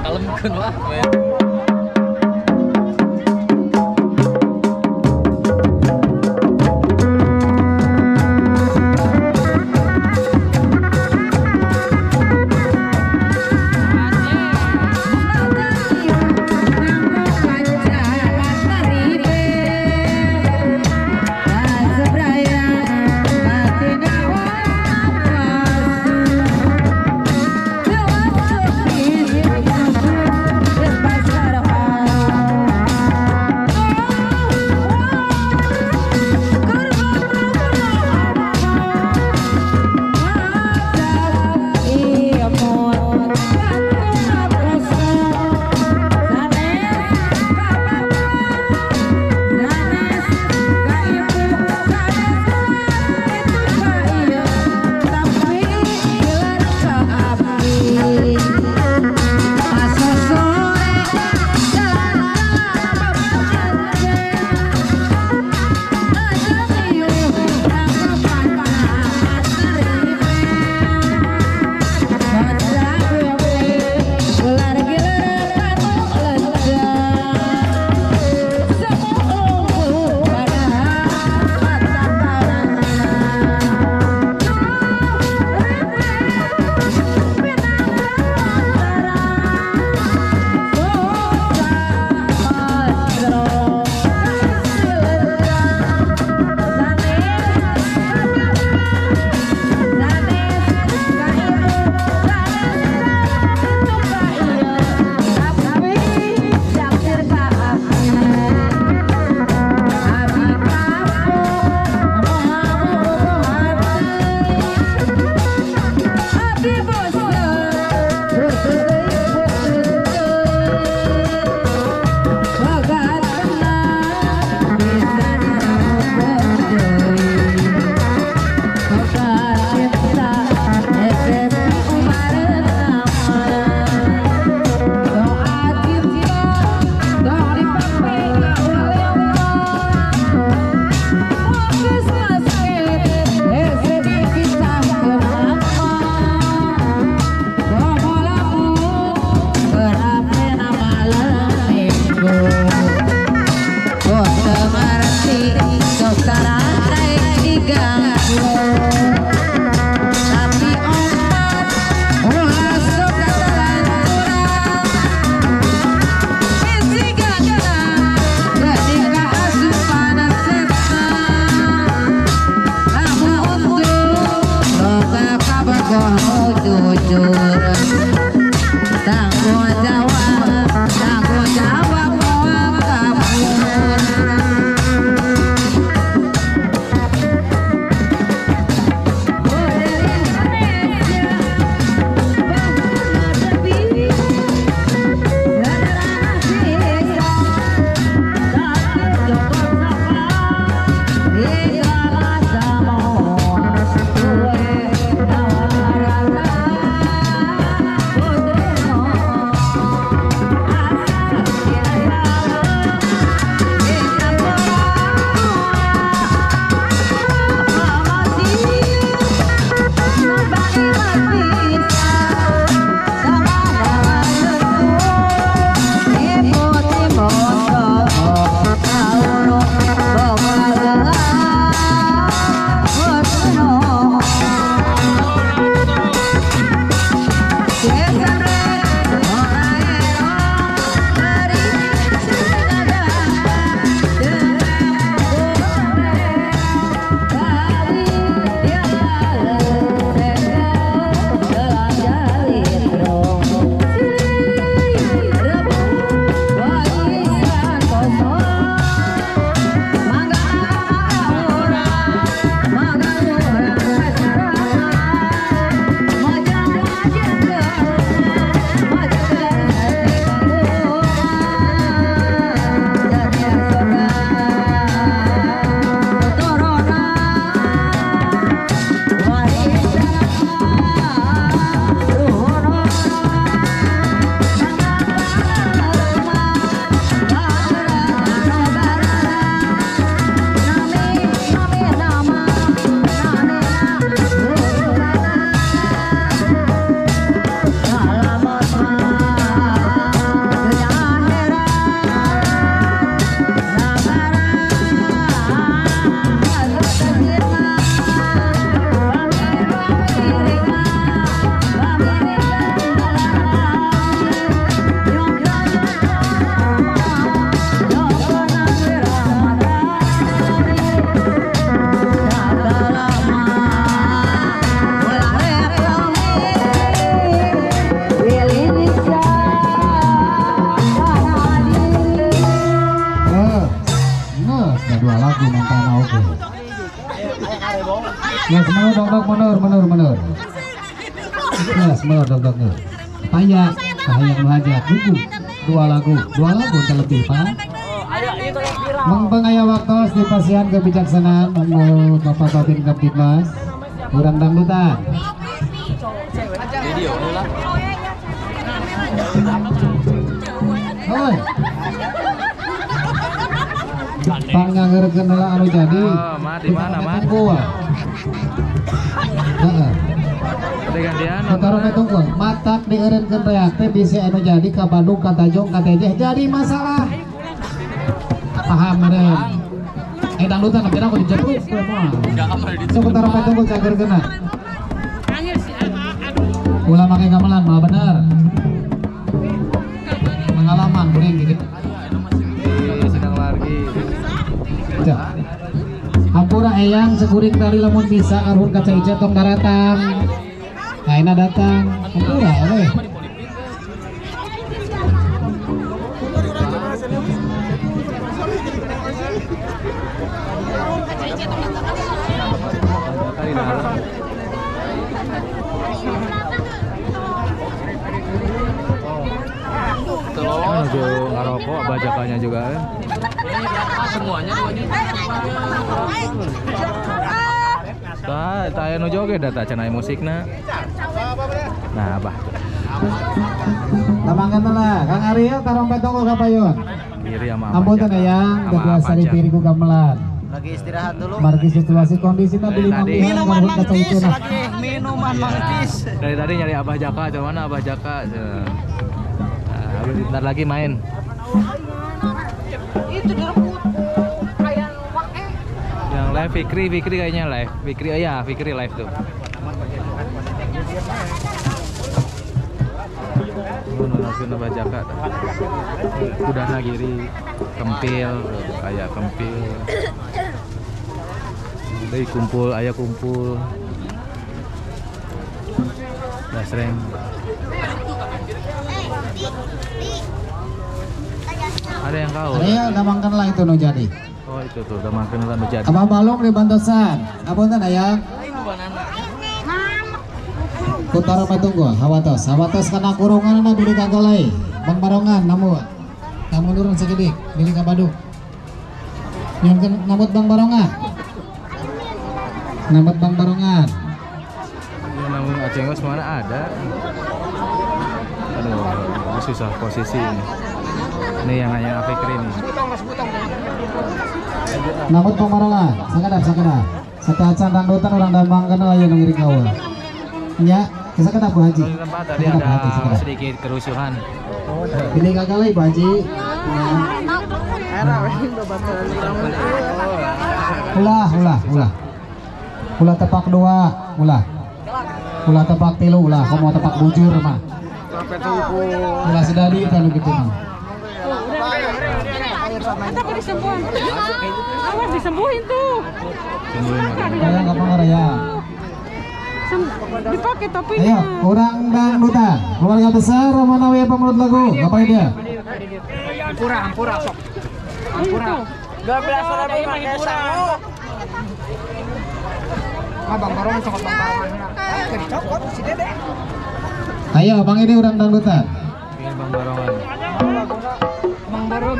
Kalemkeun wah. Geus mundur dog-dog mundur mundur mundur. Geus mundur dog-dog geus. Paya, kahayang nu hajat buku dua lagu terlebih Pak. Mengpeng aya waktos di pasihan kebijaksanaan monggo Bapak Babin Kamtibmas urang dangdutan. Video lah. Hoi. Panganggeurkeun heula anu jadi. Oh, di mana, Mat? Heeh. Gantian. Taruh tungkul, matak dieureunkeun reak teh bisi anu jadi ka Bandung, ka Tajong, ka Tejeh jadi masalah. Paham meureun. Eh dangdutan tapi aku dijepluk kowe mah. Sok taruh tungkul cagerkeunna. Ulah make gamelan mah bener. Pengalaman kuring gitu. Di sedang lagi. Hampura eyang sekuring tadi lamun bisa karuhun kaca ieu tong daratang. Aina datang, hampura we. Menuju ngarokok bajakannya juga. Semuanya 2 juta. Tah, tah aya nu joget data cenah musikna. Nah, abah. Lamangkeun lah, Kang Ariel tarompet tonggo ka payun. Kiri sama Ampun eyang, teu biasa dipiri ku gamelan. Lagi istirahat dulu. Margi situasi kondisina beli minuman mangtis lagi, minuman mangtis. Dari tadi nyari Abah Jaka, mana Abah Jaka? Nah, bentar lagi main. Itu direbut. Kayak make. Yang live Fikri kayaknya live. Fikri, oh ya, Fikri live tuh. Nonton Abah Jaka. Kudana kiri, kempil, kayak kempil. Dari kumpul, ayah kumpul. Basreng. Ada yang kau? Ada yang damangkan lah itu nu jadi. Oh itu tuh damangkan lah nu jadi. Abah Balong di Bantosan. Apunten ayang. Kutara patunggu, hawatos, hawatos kana kurungan na bili kagolai. Bang Barongan namu. Namu nurun sakedik, bili ka Badung. Nyuhunkeun nambut Bang Barongan. Nambut Bang Barongan. Namun Acengos mana ada? Aduh, susah posisi ini. Ini yang nanya Fikri nih. Nambut Bang Barongan, sakedap sakedap. Sateuacan dangdutan urang damangkeun aya nu ngiring kaula. Nya, sakedap Bu Haji. Tempat tadi ada sedikit kerusuhan. Pilih kagalai Bu Haji. Ulah, ulah, ulah. Ulah tepak dua, ulah. Ulah tepak tilu, ulah. Kamu mau tepak bujur mah. Ulah sedadi kalau gitu mah. Tapi disembuhin. Awas disembuhin tuh. Kayak kapan ya? Dipakai topinya. Ayo, orang dangdutan, keluarga besar mana we pemerut lagu? Ngapain dia? Ampura, ampura sok. Ampura. 12.000 pakai sangu. Abang Barongan cokot Bang Barongan. Dicokot si Dede. Ayo, Bang ini orang dangdutan. Ini Bang Barongan. Bang Baron.